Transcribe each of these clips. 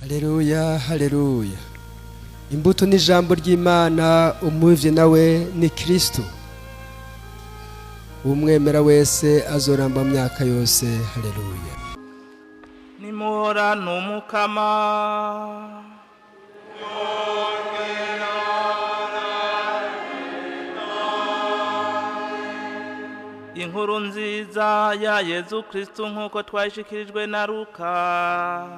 Haleluya, haleluya. Imbuto ni ijambo ry'Imana, umuvye nawe ni Kristo. Umwemera wese azoramba mu myaka yose. Haleluya. Nimuhorane Umukama. Inkuru nziza ya Yezu Kristu nk'uko twayishikirijwe na Luka.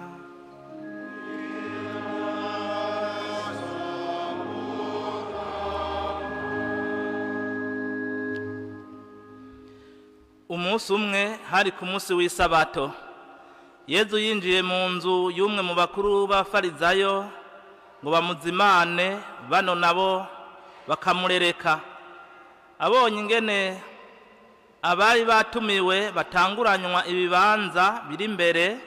Umunsi umwe hari ku munsi w'isabato, Yezu yinjiye mu nzu y'umwe mu bakuru b'abafarizayo ngo bamuzimane, bano nabo bakamurereka. Abonye ingene abari batumiwe batanguranywa ibibanza biri imbere,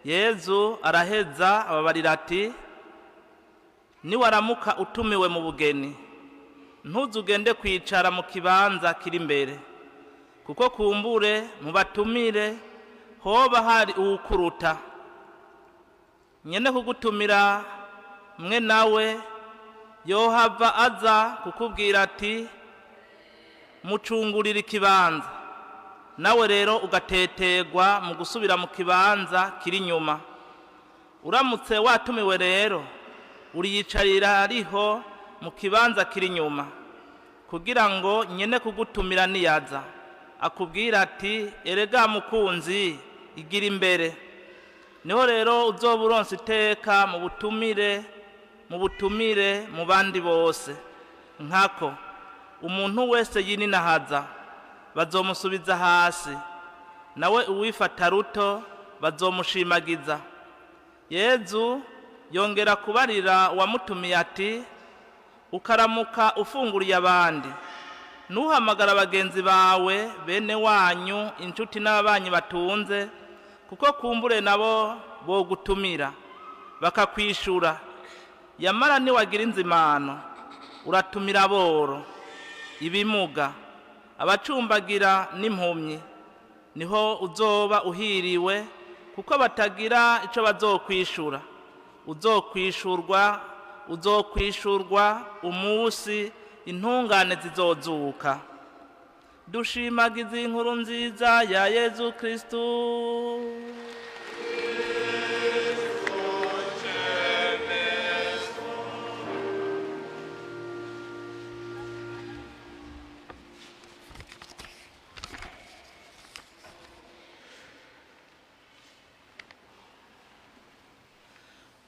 Yezu araheza ababarira ati: niwaramuka utumiwe mu bugeni, ntuzugende kwicara mu kibanza kiri imbere, kuko kumbure mu batumire hoba hari uwukuruta. Nyene kugutumira mwe nawe yohava aza kukubwira ati: mucungurire ikibanza, nawe rero ugatetegwa mu gusubira mu kibanza kiri inyuma. Uramutse watumiwe rero, uriyicarira ariho mu kibanza kiri inyuma, kugira ngo nyene kugutumira niyaza akubwira ati: erega mukunzi, igira imbere. Niho rero uzoba uronse iteka mu butumire mu bandi bose. Nkako umuntu wese yininahaza bazomusubiza hasi, nawe uwifata ruto bazomushimagiza. Yezu yongera kubarira uwamutumiye ati: ukaramuka ufunguriye abandi, ntuhamagara bagenzi bawe, bene wanyu, inshuti n'ababanyi batunze, kuko kumbure nabo bogutumira bakakwishura. Yamara niwagira inzimano, uratumira aboro, ibimuga, abacumbagira n'impumyi, niho uzoba uhiriwe, kuko batagira ico bazokwishura. Uzokwishurwa umunsi intungane zizozuka. Dushimagize inkuru nziza ya Yezu Kristu.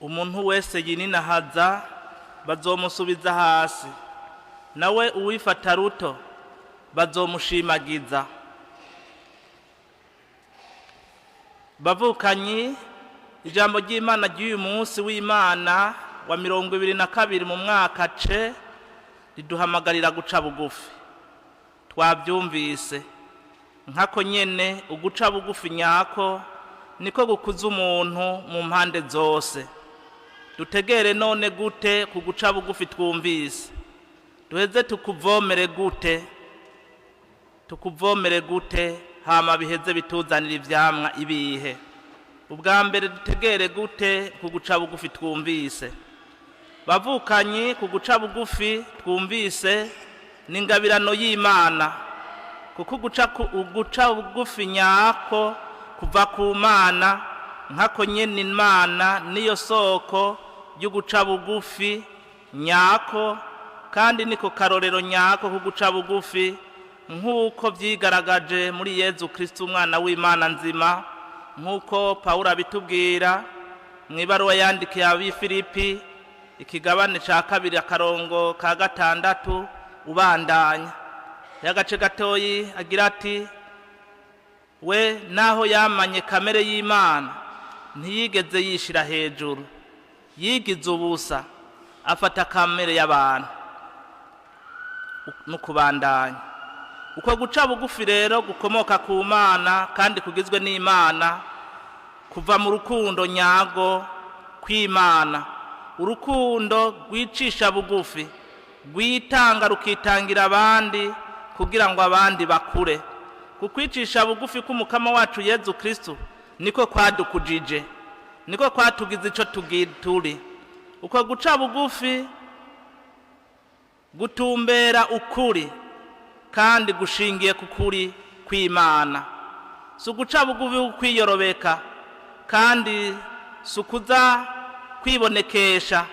Umuntu wese yininahaza bazomusubiza hasi, nawe uwifata ruto bazomushimagiza. Bavukanyi, ijambo ry'Imana ry'uyu munsi w'Imana wa 22 mu mwaka C riduhamagarira guca bugufi. Twabyumvise nkako nyene uguca bugufi nyako niko gukuza umuntu mu mpande zose. Dutegere none gute ku guca bugufi twumvise? Duheze tukuvomere gute? Tukuvomere gute hama biheze bituzanira ivyamwa ibihe? Ubwa mbere dutegere gute ku guca bugufi twumvise? Bavukanyi, ku guca bugufi twumvise ni ingabirano y'Imana, kuko uguca bugufi nyako kuva ku Mana. Nkako nyene Imana niyo soko y'uguca bugufi nyako, kandi niko karorero nyako ku guca bugufi, nk'uko vyigaragaje muri Yezu Kristu umwana w'Imana nzima, nk'uko Pawulo abitubwira mw'ibaruwa yandikiye ab'i Filipi ikigabane ca 2 akarongo ka 6 ubandanya y'agace gatoyi, agira ati: we naho yamanye kamere y'Imana ntiyigeze yishira hejuru, yigize ubusa afata kamere y'abantu. No kubandanya uko guca bugufi rero gukomoka ku Mana kandi kugizwe n'Imana, kuva mu rukundo nyago kw'Imana, urukundo rwicisha bugufi, rwitanga rukitangira abandi kugira ngo abandi bakure. Kukwicisha bugufi k'umukama wacu Yezu Kristu niko kwadukujije. Niko kwatugize ico turi. Uko guca bugufi gutumbera ukuri kandi gushingiye ku kuri kw'Imana. Si uguca bugufi kwiyorobeka, kandi si ukuza kwibonekesha,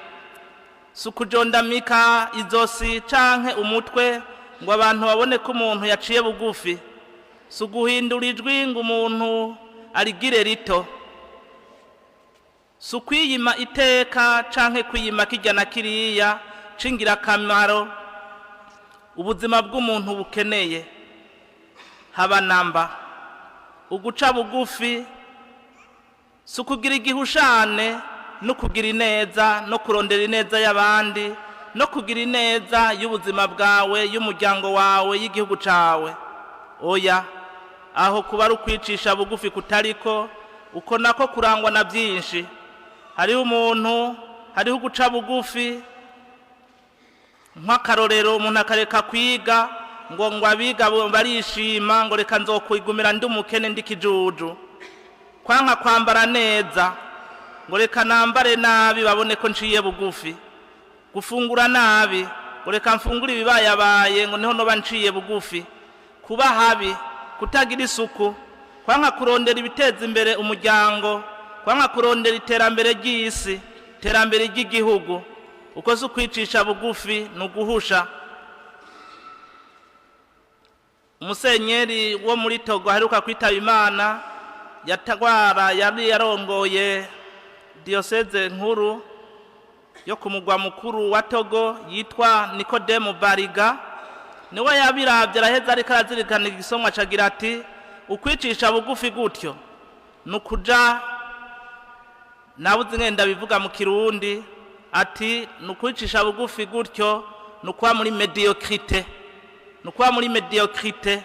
si ukujondamika izosi canke umutwe ngo abantu babone ko umuntu yaciye bugufi, si uguhindura ijwi ngo umuntu arigire rito, si ukwiyima iteka canke kwiyima kirya na kiriya c'ingirakamaro ubuzima bw'umuntu bukeneye, haba namba. Uguca bugufi si ukugira igihushane no kugira ineza no kurondera ineza y'abandi no kugira ineza y'ubuzima bwawe, y'umuryango wawe, y'igihugu cawe. Oya, aho kuba ari ukwicisha bugufi kutariko, uko nako kurangwa na byinshi. Hariho umuntu, hariho uguca bugufi nk'akarorero, umuntu akareka kwiga ngo abiga barishima, ngo reka nzokwigumira ndi umukene ndi kijuju. Kwanka kwambara neza, ngo reka nambare nabi babone ko nciye bugufi. Gufungura nabi, ngo reka mfungure ibibayabaye, ngo niho noba nciye bugufi. Kuba habi, kutagira isuku, kwanka kurondera ibiteza imbere umuryango, kwanka kurondera iterambere ry'isi, iterambere ry'igihugu, uko si ukwicisha bugufi, ni uguhusha. Umusenyeri wo muri Togo aheruka kwitaba Imana, yatwara, yari yarongoye diyoseze nkuru yo ku mugwa mukuru wa Togo, yitwa Nikodemu Bariga, niwe yabirabye araheza, ariko arazirikana igisomwa, acagira ati: "Ukwicisha bugufi gutyo ni ukuja," nabuze ngenda bivuga mu Kirundi, ati: "Ni ukwicisha bugufi gutyo ni ukuba muri médiocrité, ni ukuba muri médiocrité."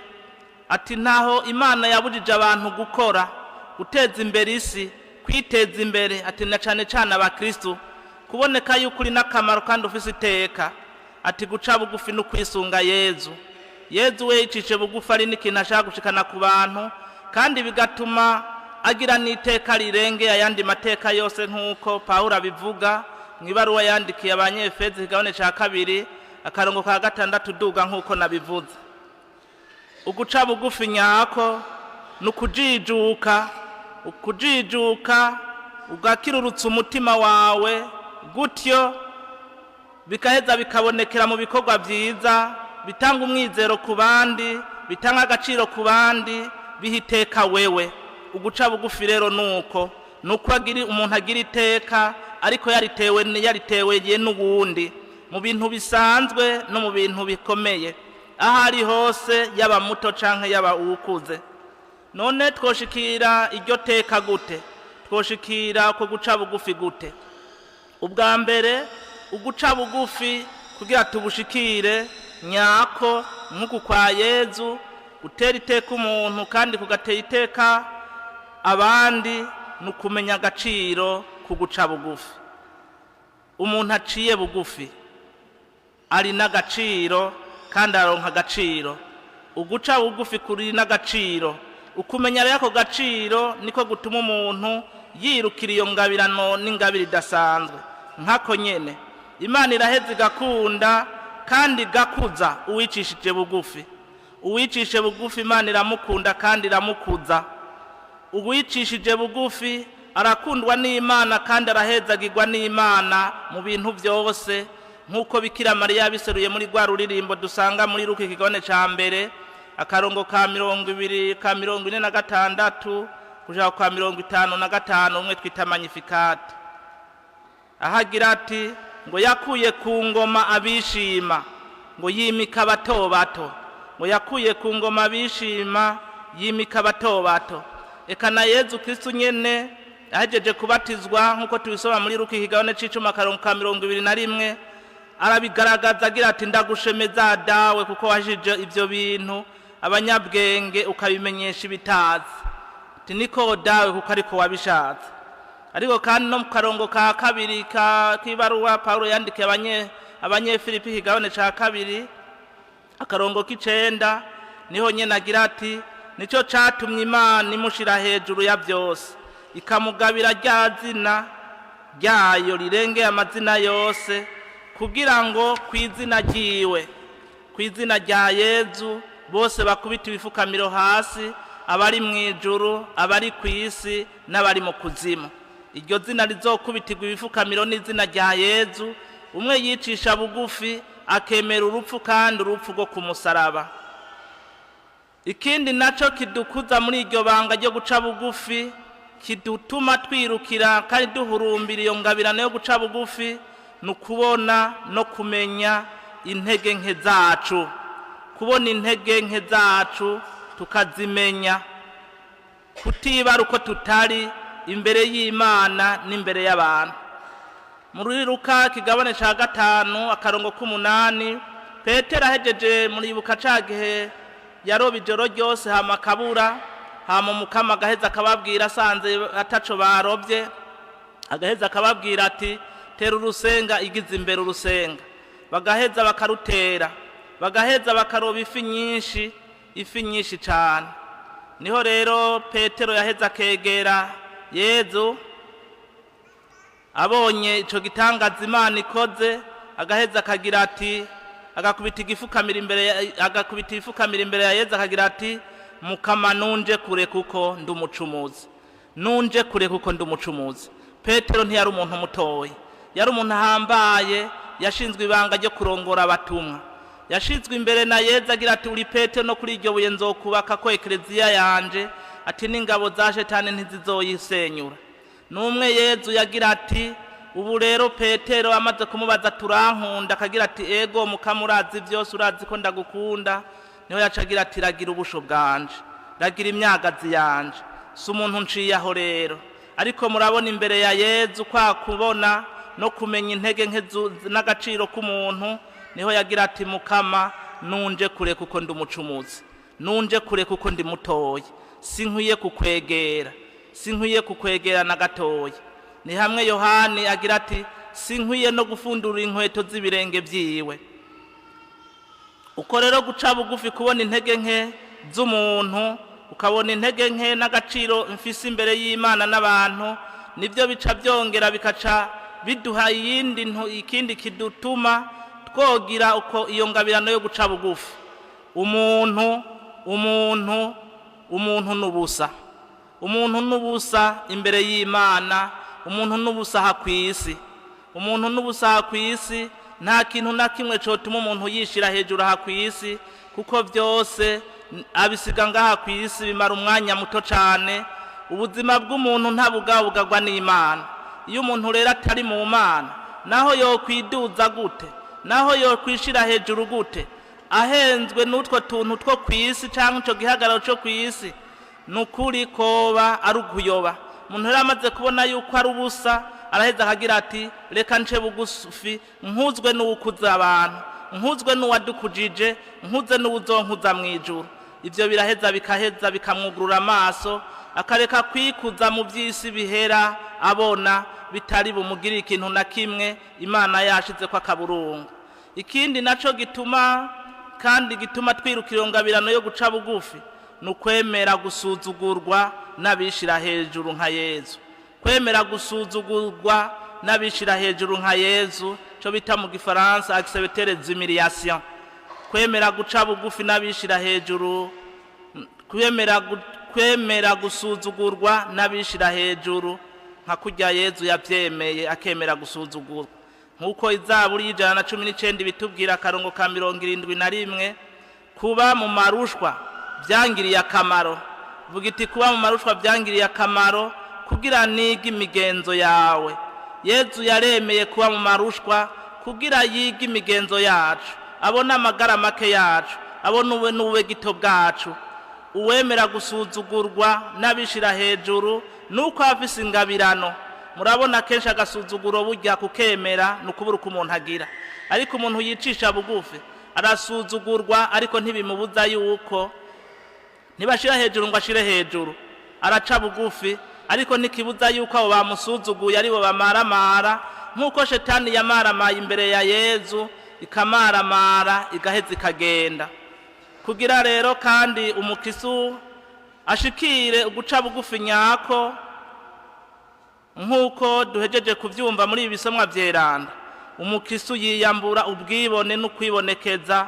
Ati: "Ntaho Imana yabujije abantu gukora, guteza imbere isi, kwiteza imbere," ati, "na cane cane abakristu, kuboneka yuko uri n'akamaro kandi ufise iteka." Ati: "Guca bugufi no kwisunga Yezu. Yezu we yicishe bugufi, ari n'ikintu ashaka gushikana ku bantu, kandi bigatuma agira n'iteka rirengeye ayandi mateka yose," nk'uko Pawulo abivuga mu ibaruwa yandikiye Abanyefezi, ikigabane ca 2, akarongo ka 6 uduga, nk'uko nabivuze. Uguca bugufi nyako ni ukujijuka, ukujijuka ugakirurutsa umutima wawe, gutyo bigaheza bikabonekera mu bikorwa byiza bitanga umwizero ku bandi, bitanga agaciro ku bandi, biha iteka wewe. Uguca bugufi rero nuko nuko umuntu agira iteka ariko yaritewe ye n'uwundi, mu bintu bisanzwe no mu bintu bikomeye, aho ari hose, yaba muto canke yaba uwukuze. None twoshikira iryo teka gute? Twoshikira ko guca bugufi gute? Ubwa mbere, uguca bugufi kugira tubushikire nyako nk'uku kwa Yezu, gutera iteka umuntu kandi kugatera iteka abandi, ni ukumenya agaciro ku guca bugufi. Umuntu aciye bugufi ari n'agaciro kandi aronka agaciro. Uguca bugufi kuri n'agaciro. Ukumenya rero ako gaciro niko gutuma umuntu yirukira iyo ngabirano n'ingabire idasanzwe. Nk'ako nyene Imana iraheza igakunda kandi igakuza uwicishije bugufi. Uwicishije bugufi Imana iramukunda kandi iramukuza. Uwicishije bugufi arakundwa n'Imana kandi arahezagirwa n'Imana mu bintu byose, nk'uko Bikira Mariya yabiseruye muri rwa ruririmbo dusanga muri Luka, ikigabane ca 1, akarongo ka 20, ka 46 kuja kwa 55, umwe twita Magnificat, aho agira ati ngo: "Yakuye ku ngoma abishima, ngo yimika abato bato." Ngo yakuye ku ngoma abishima, yimika abato bato. Eka na Yezu Kristu nyene ahejeje kubatizwa, nk'uko tubisoma muri Luka, ikigabane c'10, akarongo ka 21, arabigaragaza agira ati: "Ndagushemeza Dawe, kuko wajije ivyo bintu abanyabwenge ukabimenyesha ibitazi." Ati: "Niko Dawe, kuko ariko wabishatse." Ariko kandi no mu karongo ka 2 k'ibaruwa Pawulo yandikiye Abanyefilipi, ikigabane ca 2, akarongo k'9, niho nyene agira ati: "Nico catumye Imana imushira hejuru ya byose, Ikamugabira rya zina ryayo rirengeye amazina yose, kugira ngo ku izina ryiwe, ku izina rya Yezu, bose bakubita ibifukamiro hasi, abari mu ijuru, abari ku isi n'abari mu kuzimu. Iryo zina rizokubitirwa ibifukamiro n'izina rya Yezu, umwe yicisha bugufi akemera urupfu, kandi urupfu rwo ku musaraba. Ikindi nacyo kidukuza muri iryo banga ryo guca bugufi, kidutuma twirukira kandi duhurumbira iyo ngabirano yo guca bugufi, ni ukubona no kumenya intege nke zacu. Kubona intege nke zacu tukazimenya, kutibara uko tutari imbere y'Imana n'imbere y'abantu. Muri Luka kigabane cya 5 akarongo k'8, Petero ahejeje, muribuka ca gihe yaroba ijoro ryose hama akabura, hama Umukama agaheza akababwira, asanze ataco barobye, agaheza akababwira ati: "Tera urusenga, igize imbere urusenga." Bagaheza bakarutera, bagaheza bakaroba ifi nyinshi, ifi nyinshi cyane. Niho rero Petero yaheza akegera Yezu, abonye ico gitangaza Imana ikoze, agaheza akagira ati, agakubita igifukamira imbere ya Yezu, akagira ati: "Mukama, nunje kure kuko ndi umucumuzi, nunje kure kuko ndi umucumuzi." Petero ntiyari umuntu mutoya, yari umuntu ahambaye, yashinzwe ibanga ryo kurongora abatumwa, yashinzwe imbere na Yezu agira ati: "Uri Petero, no kuri iryo buye nzokubaka ko ekereziya yanje," ati: "N'ingabo za Shetani ntizizoyisenyura." N'umwe Yezu yagira ati: "Ubu rero," Petero amaze kumubaza: "Turankunda?" Akagira ati: "Ego Mukama, urazi byose, urazi ko ndagukunda." Niho yaca agira ati: "Ragira ubusho bwanje, ragira imyagazi yanje." Si umuntu nciye aho rero, ariko murabona imbere ya Yezu, kwa kubona no kumenya intege nke n'agaciro k'umuntu, niho yagira ati: "Mukama, nunje kure kuko ndi umucumuzi, nunje kure kuko ndi mutoya, sinkwiye kukwegera, sinkwiye kukwegera na gatoya." Ni hamwe Yohani agira ati: "Sinkwiye no gufundura inkweto z'ibirenge byiwe." Uko rero guca bugufi, kubona intege nke z'umuntu, ukabona intege nke n'agaciro mfise imbere y'Imana n'abantu, nibyo bica byongera bikaca biduha iyindi ikindi kidutuma twogira uko iyo ngabirano yo guca bugufi. Umuntu n'ubusa, umuntu n'ubusa imbere y'Imana, umuntu n'ubusa aha ku isi, umuntu n'ubusa aha ku isi. Nta kintu na kimwe cotuma umuntu yishira hejuru aha ku isi, kuko byose abisiga ngaha ku isi, bimara umwanya muto cane. Ubuzima bw'umuntu ntabugabugagwa n'Imana. Iyo umuntu rero atari mu Mana, naho yokwiduza gute, naho yokwishira hejuru gute, ahenzwe n'utwo tuntu two ku isi cyangwa ico gihagararo cyo ku isi, ni ukuri koba ari ukuyoba. Umuntu rero amaze kubona yuko ari ubusa, araheza akagira ati: "Reka nce bugufi, nkuzwe n'uwukuza abantu, nkuzwe n'uwadukujije, nkuze n'uwuzonkuza mu ijuru." Ibyo biraheza bikaheza bikamwugurura amaso, akareka kwikuza mu by'isi bihera, abona bitari bumugirire ikintu na kimwe, Imana yashize ko akaburungu. Ikindi naco gituma kandi gituma twirukira iyo ngabirano yo guca bugufi, ni ukwemera gusuzugurwa n'abishira hejuru nka Yezu. Kwemera gusuzugurwa n'abishira hejuru nka Yezu, cyo bita mu Gifaransa accepter les humiliations. Kwemera guca bugufi n'abishira hejuru, kwemera gusuzugurwa n'abishira hejuru nka kurya Yezu yavyemeye, akemera gusuzugurwa, nk'uko Izaburi y'119 bitubwira, akarongo ka 71: "Kuba mu marushwa byangiriye akamaro." Vuga iti: "Kuba mu marushwa byangiriye akamaro kugira nige imigenzo yawe." Yezu yaremeye kuba mu marushwa kugira yige imigenzo yacu, abone amagara make yacu, abone ube n'ube gito bwacu. Uwemera gusuzugurwa n'abishira hejuru nuko afise ingabirano. Murabona kenshi agasuzuguro burya kukemera ni ukubura uko umuntu agira, ariko umuntu yicisha bugufi arasuzugurwa, ariko ntibimubuza yuko ntibashira hejuru ngo ashire hejuru. Araca bugufi, ariko ntikibuza yuko abo bamusuzuguye aribo bamaramara, nk'uko Shetani yamaramaye imbere ya Yezu, ikamaramara igaheza ikagenda. Kugira rero kandi umukisu ashikire uguca bugufi nyako. Nk'uko duhejeje kubyumva muri ibi bisomwa byeranda, umukristo yiyambura ubwibone n'ukwibonekeza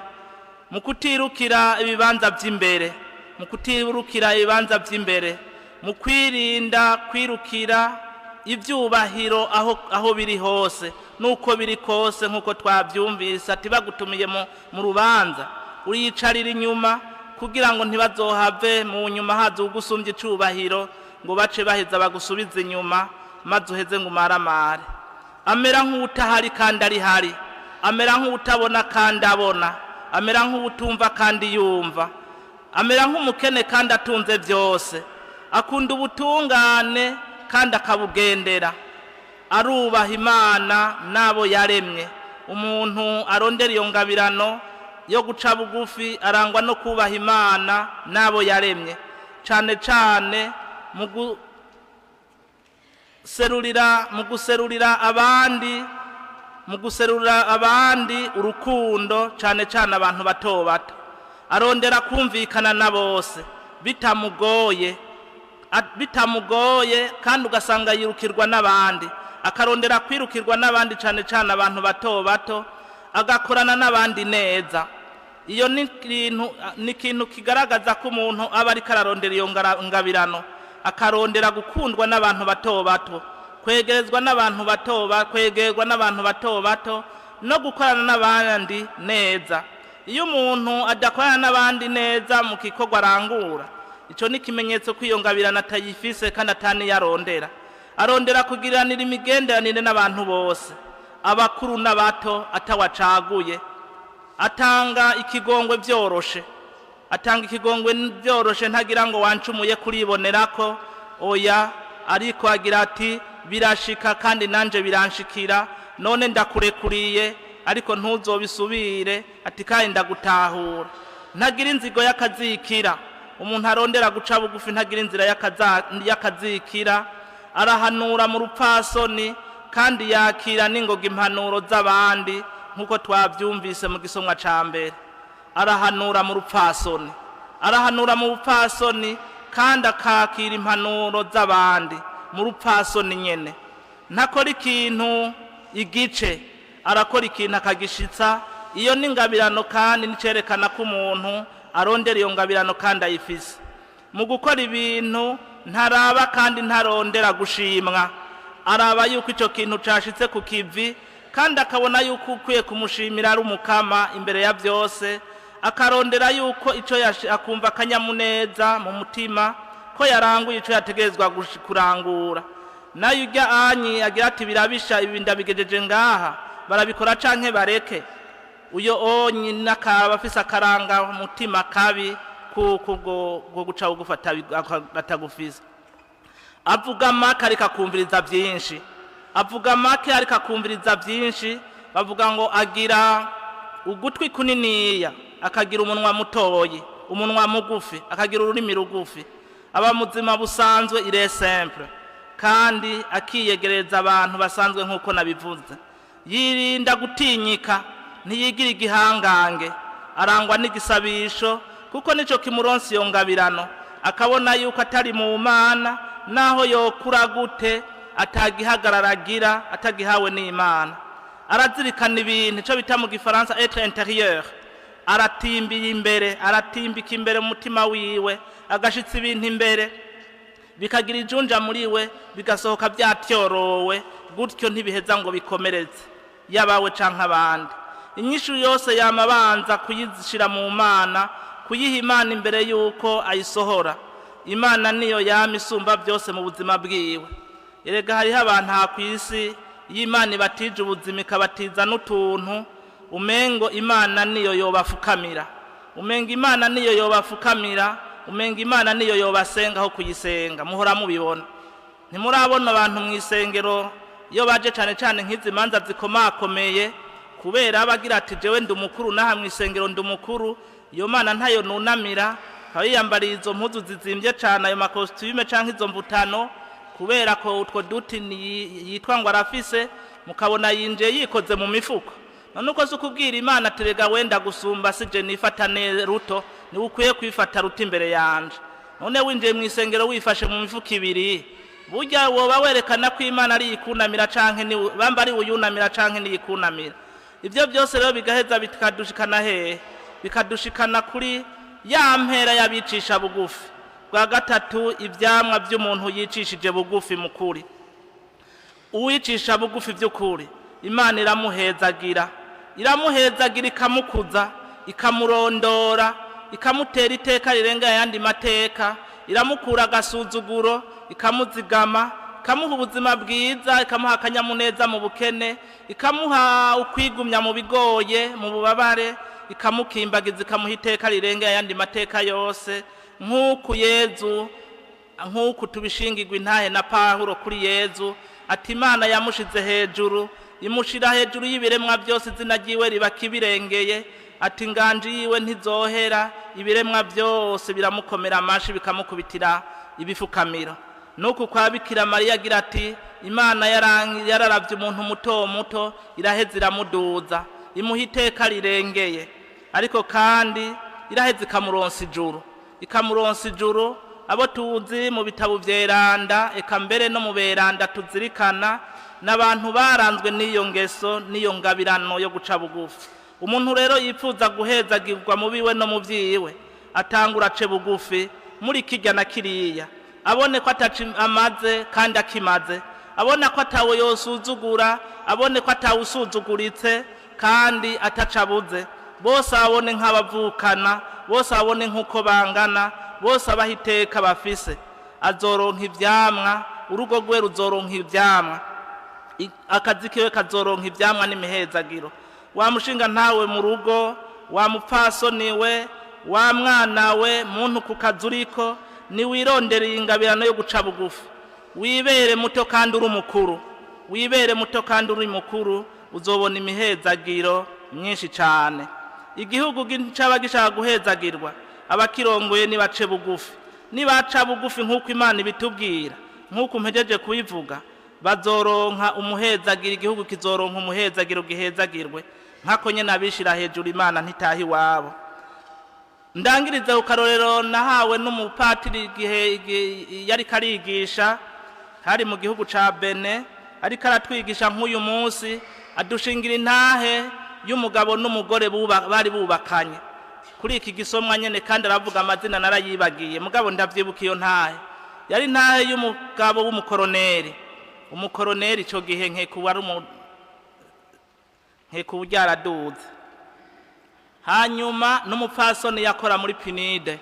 mu kutirukira ibibanza by'imbere, mu kutirukira ibibanza by'imbere, mu kwirinda kwirukira ibyubahiro aho biri hose n'uko biri kose. Nk'uko twabyumvise ati bagutumiye mu rubanza, uriyicarira inyuma kugira ngo ntibazohave mu nyuma haza ugusumbya icubahiro ngo bace baheza bagusubize inyuma, maze uheze ngo umaramare. Amera nk'utahari kandi ari hari, amera nk'utabona kandi abona, amera nk'utumva kandi yumva, amera nk'umukene kandi atunze byose, akunda ubutungane kandi akabugendera, arubaha Imana n'abo yaremye. Umuntu arondera iyo ngabirano yo guca bugufi arangwa no kubaha Imana n'abo yaremye, cyane cyane mu guserurira abandi urukundo, cyane cyane abantu bato bato. Arondera kumvikana na bose bitamugoye, kandi ugasanga yirukirwa n'abandi, akarondera kwirukirwa n'abandi, cyane cyane abantu bato bato, agakorana n'abandi neza. Iyo ni ikintu kigaragaza ko umuntu aba ariko ararondera iyo ngabirano, akarondera gukundwa n'abantu bato bato, kwegerwa n'abantu bato bato no gukorana n'abandi neza. Iyo umuntu adakorana n'abandi neza mu gikorwa arangura, icyo ni ikimenyetso ko iyo ngabirano atayifise kandi ataniyarondera. Arondera kugiranira imigenderanire n'abantu bose, abakuru n'abato, atawacaguye. Atanga ikigongwe byoroshe, atanga ikigongwe byoroshe, ntagira ngo wancumuye kuribonera ko, oya, ariko agira ati birashika kandi nanje biranshikira, none ndakurekuriye, ariko ntuzobisubire, ati kandi ndagutahura. Ntagira inzigo y'akazikira. Umuntu arondera guca bugufi ntagira inzira y'akazikira. Arahanura mu rupfasoni kandi yakira n'ingoga impanuro z'abandi, nk'uko twabyumvise mu gisomwa ca mbere. Arahanura mu rupfasoni, arahanura mu rupfasoni kandi akakira impanuro z'abandi mu rupfasoni nyene. Ntakora ikintu igice, arakora ikintu akagishitsa. Iyo ni ingabirano kandi nicerekana ko umuntu arondera iyo ngabirano kandi ayifise. Mu gukora ibintu ntaraba kandi ntarondera gushimwa, araba yuko icyo kintu cashitse ku kivi, kandi akabona yuko ukwiye kumushimira ari Umukama imbere ya byose, akarondera yuko icyo akumva akanyamuneza mu mutima ko yaranguye icyo yategerezwa kurangura. Nayo ujya anyi agira ati birabisha, ibi ndabigejeje ngaha, barabikora canke bareke, uyo onyi nakaba afise akaranga mutima kabi kuko ubwo bwo guca bugufi atagufise. Avuga make ariko akumviriza byinshi, avuga make ariko akumviriza byinshi. Bavuga ngo agira ugutwi kuniniya, akagira umunwa mutoyi, umunwa mugufi, akagira ururimi rugufi. Aba muzima busanzwe, il est simple, kandi akiyegereza abantu basanzwe. Nk'uko nabivuze, yirinda gutinyika, ntiyigira igihangange, arangwa n'igisabisho kuko nicyo kimuronsa iyo ngabirano, akabona yuko atari mu Mana naho yokura gute atagihagarara agira atagihawe n'Imana. Arazirikana ibintu, icyo bita mu Gifaransa être intérieur. Aratimbiye imbere, aratimbika imbere mu mutima wiwe, agashitsa ibintu imbere, bikagira ijunja muri we, bigasohoka byatyorowe gutyo, ntibiheza ngo bikomereze yabawe canke abandi. Inyishu yose yama abanza kuyishira mu Mana, kuyiha Imana imbere y'uko ayisohora. Imana niyo yama isumba byose mu buzima bwiwe. Erega hariho abantu aha ku isi, iyo Imana ibatije ubuzima, ikabatiza n'utuntu, umengo Imana niyo yobafukamira, umengo Imana niyo yobafukamira, umengo Imana niyo yobasenga aho kuyisenga. Muhora mubibona, ntimurabona abantu mu isengero iyo baje, cane cane nk'izi manza zikomakomeye, kubera aba agira ati jewe ndi umukuru n'aha mu isengero, ndi umukuru, iyo Mana ntayo nunamira, akaba yiyambariye izo mpuzu zizimbye cane, ayo ma costume canke izo mvutano, kubera ko utwo duti yitwa ngo arafise, mukabona yinjiye yikoze mu mifuko. None uko si ukubwira Imana terega wenda gusumba, sije nifata ne ruto, niwe ukwiye kwifata ruto imbere yanje? None winjiye mu isengero wifashe mu mifuko ibiri. Burya woba werekana ko Imana ari ikunamira canke ni bamba ari uyunamira canke niyikunamira. Ibyo byose rero bigaheza bikadushikana hehe? Bikadushikana kuri ya mpera y'abicisha bugufi. Bwa gatatu, ivyamwa by'umuntu yicishije bugufi mu kuri. Uwicisha bugufi by'ukuri, Imana iramuhezagira, iramuhezagira, ikamukuza, ikamurondora, ikamutera iteka rirenga ayandi mateka, iramukura agasuzuguro, ikamuzigama, ikamuha ubuzima bwiza, ikamuha akanyamuneza mu bukene, ikamuha ukwigumya mu bigoye, mu bubabare, ikamukimbagiza, ikamuha iteka rirenga ayandi mateka yose. Nk'uku Yezu, nk'uku tubishingirwa intahe na Pahuro kuri Yezu, ati: "Imana yamushize hejuru, imushira hejuru y'ibiremwa byose, izina ryiwe riba kibirengeye." Ati: "Inganji yiwe ntizohera, ibiremwa byose biramukomera amashi, bikamukubitira ibifukamiro." Nuku kwa Bikira Mariya agira ati: "Imana yararavye umuntu muto muto, iraheza iramuduza, imuha iteka rirengeye." Ariko kandi iraheza ikamuronsa ijuru, ikamuronsa ijuru. Abo tuzi mu bitabo vyeranda, eka mbere no mu beranda tuzirikana, n'abantu baranzwe n'iyo ngeso, n'iyo ngabirano yo guca bugufi. Umuntu rero yifuza guhezagirwa mu biwe no mu vyiwe, atangura ace bugufi muri kirya na kiriya, abone ko ataca amaze kandi akimaze, abona ko atawe yosuzugura, abone ko atawusuzuguritse kandi atacabuze, bose abone nk'abavukana, bose abone nk'uko bangana, bose abaha iteka bafise. Azoronka ivyamwa, urugo rwe ruzoronka ivyamwa, akazi kiwe kazoronka ivyamwa n'imihezagiro. Wa mushinga ntawe mu rugo, wa mupfasoni we, wa mwana we, muntu ku kazi uriko, niwirondereye ingabirano yo guca bugufi, wibere muto kandi uri umukuru, wibere muto kandi uri mukuru, uzobona imihezagiro myinshi cyane. Igihugu caba gishaka guhezagirwa, abakirongoye nibace bugufi. Nibaca bugufi nk'uko Imana ibitubwira, nk'uko mpejeje kubivuga, bazoronka umuhezagiro, igihugu kizoronka umuhezagiro, gihezagirwe. Nkako nyene abishira hejuru, Imana ntitaha iwabo. Ndangirize ku karorero nahawe n'umupatiri igihe yariko arigisha, hari mu gihugu ca Bene, ariko aratwigisha nk'uyu munsi, adushingira intahe y'umugabo n'umugore bari bubakanye kuri iki gisomwa nyene, kandi aravuga amazina narayibagiye, mugabo ndavyibuka. Iyo ntahe yari intahe y'umugabo w'umukoroneri. Umukoroneri ico gihe nkekuba ari nkekuba ryaraduze. Hanyuma n'umupfasoni yakora muri PNUD.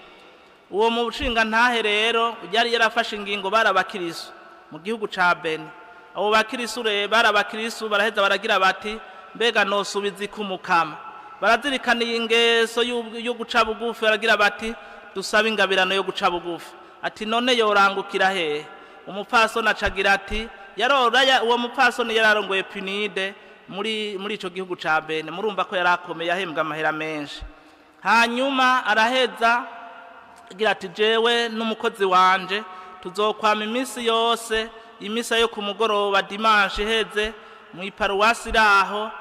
Uwo mushinga ntahe rero yari yarafashe ingingo, bari abakirisu mu gihugu ca Bene. Abo bakirisu rero bari abakirisu, baraheza baragira bati: "Mbega nosubiza ikumukama?" Barazirikana iyi ngeso yo guca bugufi, baragira bati: "Dusabe ingabirano yo guca bugufi." Ati: "None yorangukira hehe?" Umupfasoni acagira ati yarora uwo mupfasoni yararongoye PNUD muri ico gihugu ca Bene, murumva ko yarakomeye, ahembwa amahera menshi. Hanyuma araheza agira ati: "Jewe n'umukozi wanje tuzokwama iminsi yose imisa yo ku mugoroba, dimanche iheze, mu iparuwasi iraho,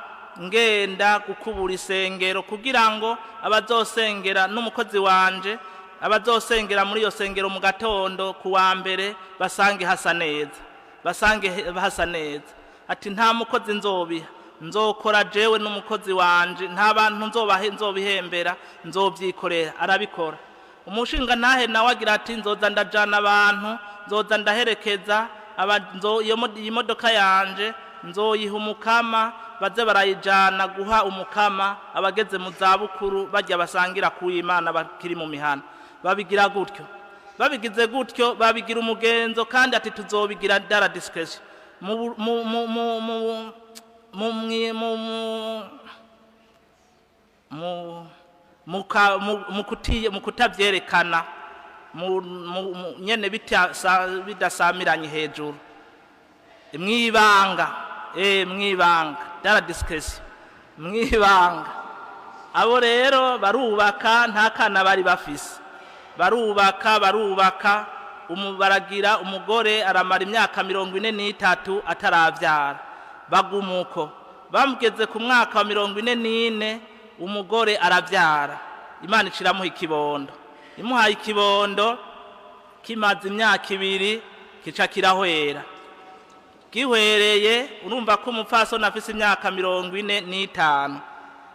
ngenda gukubura isengero kugira ngo abazosengera n'umukozi wanje, abazosengera muri iyo sengero mu gatondo ku wa mbere, basange hasa neza, basange hasa neza." Ati: "Nta mukozi nzobiha, nzokora jewe n'umukozi wanje, nta bantu nzobahe nzobihembera, nzovyikorera." Arabikora. Umushinga ntahe nawe agira ati: "Nzoza ndajana abantu, nzoza ndaherekeza iyi modoka yanje nzoyiha umukama, baze barayijana guha umukama abageze mu zabukuru, bajya basangira ku Imana bakiri mu mihana." Babigira gutyo, babigize gutyo, babigira umugenzo, kandi ati: "Tuzobigira dans la discrétion, mu mu mu mu mu mu mwi- mu mu mu mu kutavyerekana nyene bidasamiranye hejuru, mwibanga, mwibanga, dans la discrétion, mwibanga." Abo rero barubaka, nta kana bari bafise. Barubaka, barubaka, baragira umugore aramara imyaka 43 ataravyara. Bagumuko bamugeze ku mwaka wa 44, umugore aravyara. Imana iciramuha ikibondo. Imuhaye ikibondo, kimaze imyaka 2. Kica kirahwera. Gihwereye, urumva ko umupfasoni afise imyaka 45.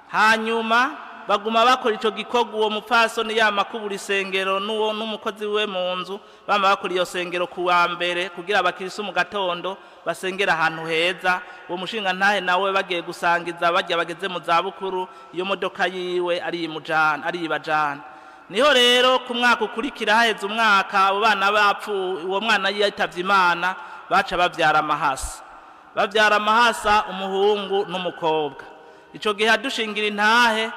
Hanyuma baguma bakora ico gikorwa. Uwo mupfasoni yama kubura isengero n'uwo n'umukozi we mu nzu, bama bakora iyo sengero ku wa mbere kugira abakirisu mu gatondo basengera ahantu heza. Uwo mushinga ntahe nawe bagiye gusangiza barya bageze mu zabukuru, iyo modoka yiwe ariyimujana, ariyibajana. Niho rero ku mwaka ukurikira, haheze umwaka abo bana bapfu, uwo mwana yitavye Imana, baca bavyara amahasa, bavyara amahasa, umuhungu n'umukobwa. Ico gihe adushingira intahe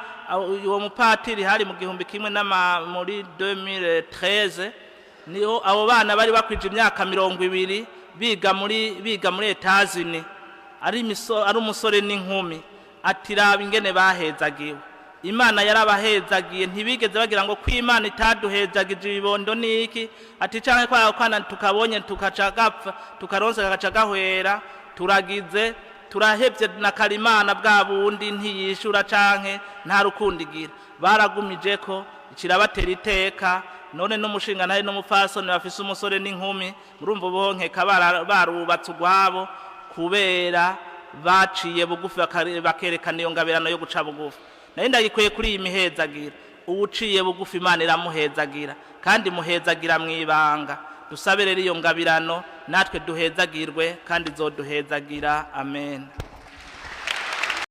uwo mupatiri, hari mu gihumbi kimwe n'ama muri 2013, niho abo bana bari bakwije imyaka 20, biga muri Etazini, ari umusore n'inkumi. Ati: "Raba ingene bahezagiwe, Imana yarabahezagiye, ntibigeze bagira ngo ko Imana itaduhezagije ibibondo niki." Ati: "Canke kwa kwana tukabonye tukaca gapfa, tukaronse kagaca gahwera, turagize turahevye na karimana bwa bundi ntiyishura canke nta rukundo igira." Baragumije ko kirabatera iteka. None n'umushinga ntari n'umupfasoni bafise umusore n'inkumi. Murumva ubuhonkeka barubatse ugwabo kubera baciye bugufi, bakerekana iyo ngabirano yo guca bugufi. Nari ndagikwiye kuri iyi mihezagira. Uwuciye bugufi Imana iramuhezagira, kandi muhezagira mu ibanga. Dusabe rero iyo ngabirano natwe duhezagirwe, kandi izoduhezagira. Amen.